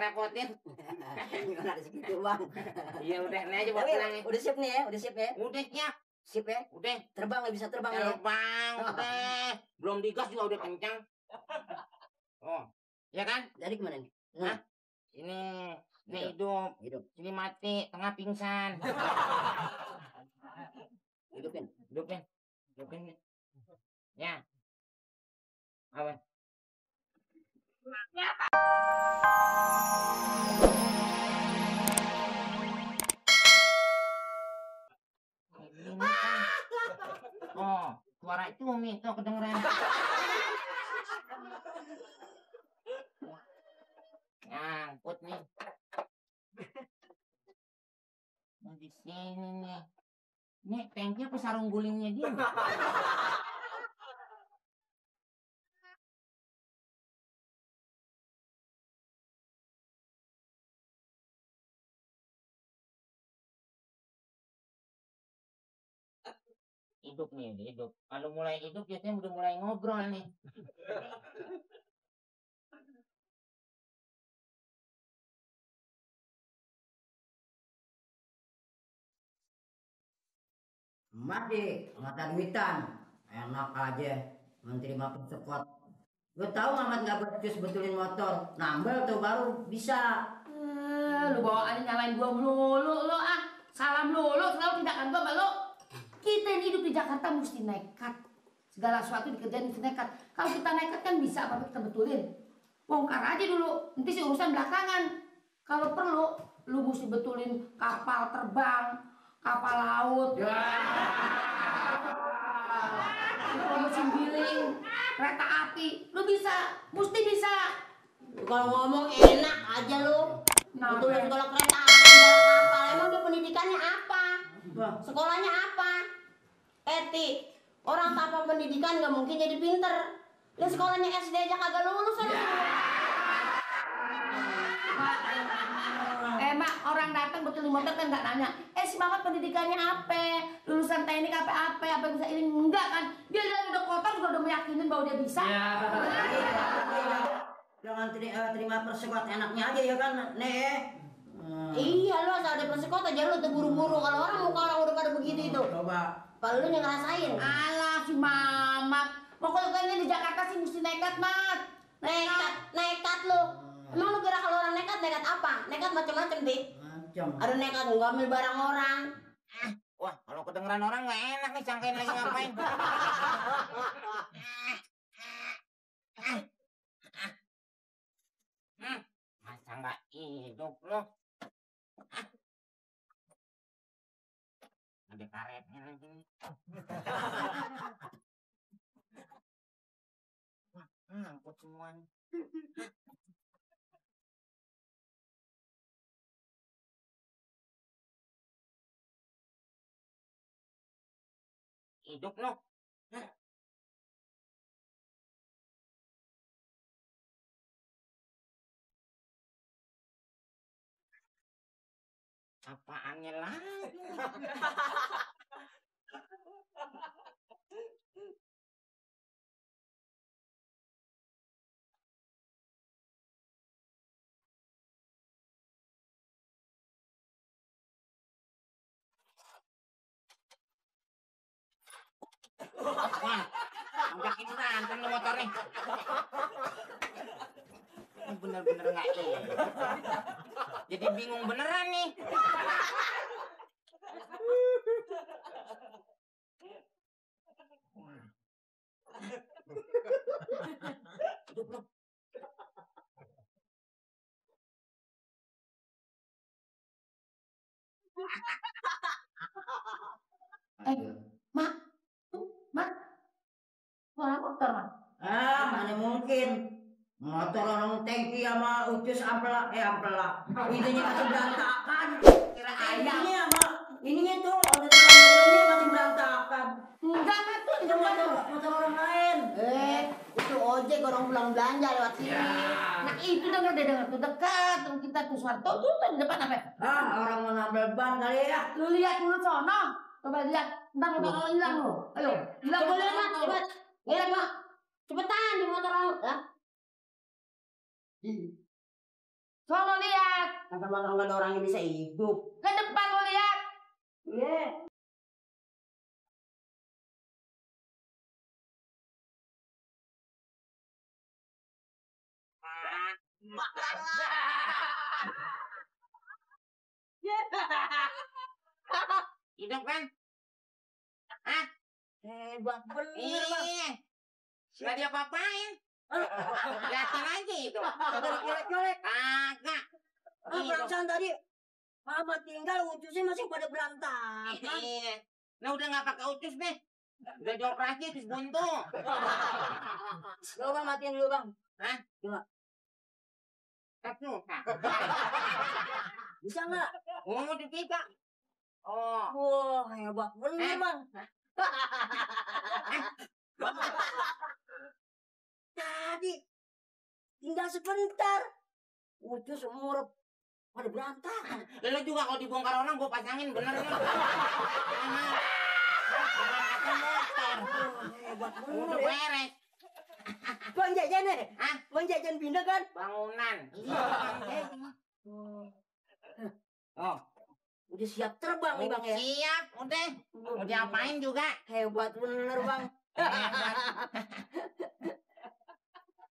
ngerepotin. Gimana segitu bang? Iya udah, ini aja buat pulang. Udah siap nih ya, udah siap ya? Udah siap. Sip ya? Udah. Terbang nggak bisa terbang ya? Terbang, udah. Belum digas juga udah kencang. Oh, ya kan? Jadi kemana nih? Hah? Ini hidup. Ini mati, tengah pingsan. Hidupin. Ya. Apa? Oh, suara itu Umi tuh kedengeran. Nyangkut nih. Di sini nih. Ini tangki apa sarung gulingnya dia? Hidup nih, hidup. Kalau mulai hidup biasanya udah mulai ngobrol nih. Mati, mata duitan. Enak aja, menteri makin sekot. Gue tahu Mamat nggak becus betulin motor, nambel tuh baru bisa. Lu bawaannya nyalain gua melulu lu ah. Salam lulu, selalu tindakan gua sama lu. Kita yang hidup di Jakarta mesti nekat. Segala sesuatu dikerjain mesti nekat. Kalau kita nekat kan bisa apa kita betulin. Bongkar aja dulu, nanti si urusan belakangan. Kalau perlu, lu mesti betulin kapal terbang, kapal laut, mesin giling, kereta api. Lu bisa, mesti bisa. Kalau ngomong enak aja lu. Betulin sekolah kereta api, kapal. Emang dia pendidikannya apa? Sekolahnya apa? Orang tanpa pendidikan gak mungkin jadi pinter. Lu sekolahnya SD aja kagak lulus aja. Mak, orang datang betulin motor kan nggak nanya. Si Mamat pendidikannya apa? Lulusan teknik apa bisa ini enggak kan? Dia udah kotor juga udah meyakinin bahwa dia bisa. Jangan terima persekot enaknya aja ya kan, Nek. Iya lu asal ada persekot aja lu terburu-buru. Kalau orang muka orang udah pada begitu itu. Coba. Kalau lu yang ngerasain. Alah si Mamat. Pokoknya di Jakarta sih mesti nekat, Mat. Nekat lu. Emang lu kira kalau orang nekat apa? Nekat macam-macam, Dik. Ada nekat ngambil barang orang. Wah, kalau kedengeran orang nggak enak nih, sangkain lagi ngapain. Masa nggak hidup lo? Ada karetnya lagi. Wah, ngangkut semuanya. Hidup lo. Apaannya lagi? Wah, ngajakin berantem lo motor nih. Ini bener-bener nggak iya. Jadi bingung beneran nih. Mak, suara motor, Mak. Mana mungkin. Motor orang tangki sama ucus ampela. Ininya masih berantakan. Kira ayam. Ininya tuh, ini masih berantakan. Enggak, Mak, tuh di depan tuh. Motor orang lain. Itu ojek orang pulang belanja lewat sini. Nah itu dengar tuh dekat tuh kita tuh Suarto tuh di depan apa? Orang mau nambel ban kali ya. Lu lihat dulu sono. Coba lihat. Ntar lu bakal hilang lu. Ayo, hilang boleh Mak, cepet. Iya, Mak. Cepetan di motor orang. Sono lihat. Kata bang nggak ada orang yang bisa hidup. Ke depan lo lihat. Iya. Hidup kan? Hah? Hebat bener bang. Iya. Gak dia apa-apain. Liatin aja itu. Kagak colek-colek. Kagak. Perasaan tadi Mama tinggal ucusnya masih pada berantakan. Iya. Nah udah nggak pakai ucus deh. Udah dioperasi terus buntu. Coba bang matiin dulu bang. Hah? Coba. Satu. Bisa nggak? Oh bisa. Oh. Wah hebat bener bang. Tadi tinggal sebentar. Ucus umur pada berantakan. Lo juga kalau dibongkar orang gue pasangin bener nih. Kata motor. Hebat Udah bener ya. beres. Bang jajan nih. Hah? Bang jajan pindah kan? Bangunan. Oh. Udah siap terbang nih bang ya. Siap, udah. Mau diapain juga. Hebat bener bang.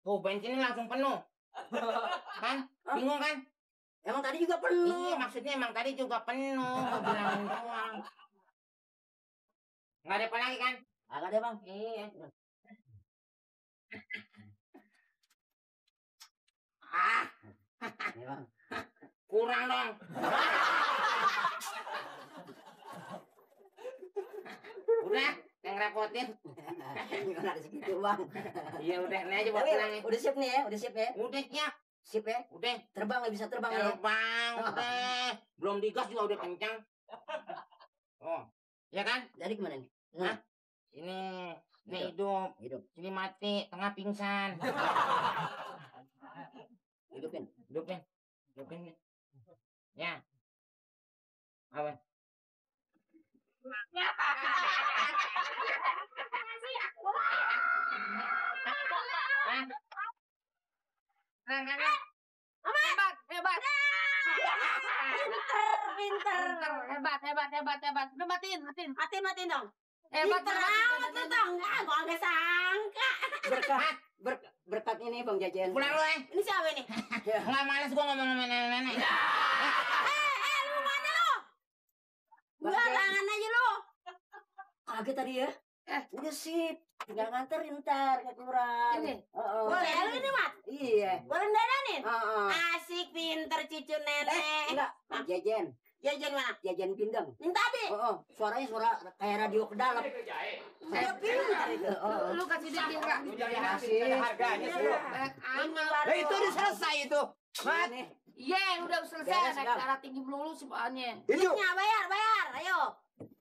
Tuh bensinnya langsung penuh. Kan? Bingung kan? Emang tadi juga penuh. Iya, maksudnya emang tadi juga penuh. Gue bilangin doang. Nggak ada apa lagi kan? Agak deh bang. Iya. Ah, Nih bang. kurang dong. Udah, yang repotin. Gimana ada segitu bang. Iya udah, ini aja buat Tapi pulangin. udah siap nih ya, udah siap ya. Udah siap, Sip ya. udah. Terbang nggak bisa terbang ya. Terbang, udah. Belum digas juga udah kencang. Oh, ya kan? Jadi kemana nih? Hah? Ini hidup. Hidup. Ini mati, tengah pingsan. Hidupin. Hidupin. Hidupin. Ya. Apa? Hebat, hebat. Pinter. Hebat. Udah matiin. Matiin dong. Hebat Pinter amat lu tau nggak? Gua nggak sangka. Berkat ini bang jajan. Pulang lu Ini siapa nih? Nggak males gua ngomong sama nenek-nenek. Lu mana lu? Barangan aja lu. Kaget tadi ya? Udah sip. Tinggal nganterin ntar ke kelurahan. Ini? Boleh lu ini mat? Iya. Boleh dadanin? Asik, pinter cucu nenek. Enggak. Jajan. Jajan mana? Jajan pindang. Yang tadi. Suaranya suara kayak radio ke dalam. Saya pintar itu. Lu kasih dia enggak? Kasih. Harganya sih lu. Amal. Itu udah selesai itu. Mat. Iya, udah selesai. Beres, Naik Bang. darah tinggi melulu soalnya. Hidup. Bayar. Ayo.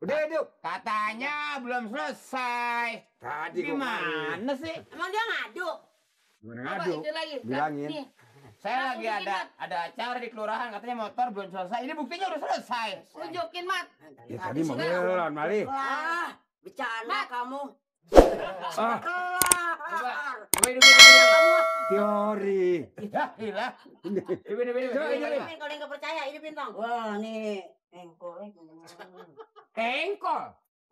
Udah hidup. Katanya belum selesai. Tadi Gimana sih? Emang dia ngadu? ngadu. Ini lagi. Bilangin. Nih. Saya Nah, lagi tunjukin, ada acara di kelurahan katanya motor belum selesai. Ini buktinya udah selesai. Tunjukin, Mat. Ya tadi mau belon Mali. Bercanda kamu. Ah, Coba hidup. teori. Ya, gila. Coba ini. Kalau yang nggak percaya, hidupin dong. Wah, nih engkolnya. Engkol.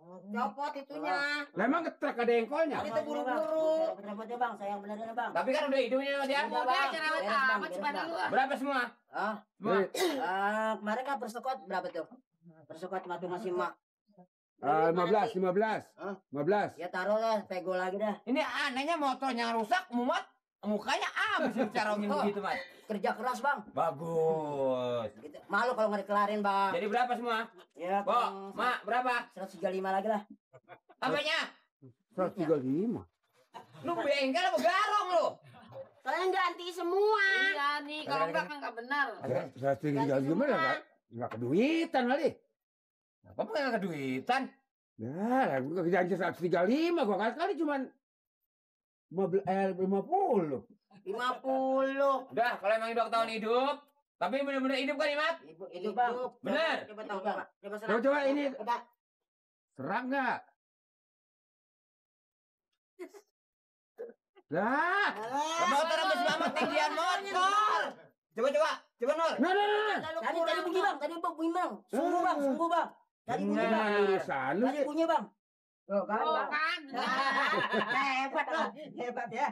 Copot itunya. Lah emang truk ada engkolnya? Itu buru-buru. Cepet bang, sayang beneran bang. Tapi kan udah hidupnya dia. Udah cerewet amat cuma dulu. Berapa semua? Semua. Kemarin kan persekot berapa tuh? Persekot masing-masing mak. 15. Ya taruh lah, pego lagi dah. Ini anehnya motornya rusak, muat mukanya abis bicarongin begitu, Mas. Kerja keras bang. Bagus. Gitu. Malu kalau nggak dikelarin bang. Jadi berapa semua? Ya, Bo, Mak, berapa? 135 lagi lah. Apanya? 135. Lu bengkel apa garong lu? Kalian ganti semua. Iya nih, kalau enggak kan enggak benar. 135 lah enggak keduitan kali. Apa enggak keduitan? Ya, gua janji 135 gua kali cuman 50. 50. Udah, kalau emang udah ketahuan hidup, tapi bener-bener hidup kan, Imat? Itu bang. Bener. Coba tahu bang. Coba ini Coba. serang enggak? Lah, Motor sama si Mamat tinggian motor. Coba Nur. Nah. Tadi bunyi bang, sungguh bang. Tadi bunyi bang. Urusan lu Tadi sih. bunyi bang. Tuh kan, Oh Bang. kan. Hebat ya.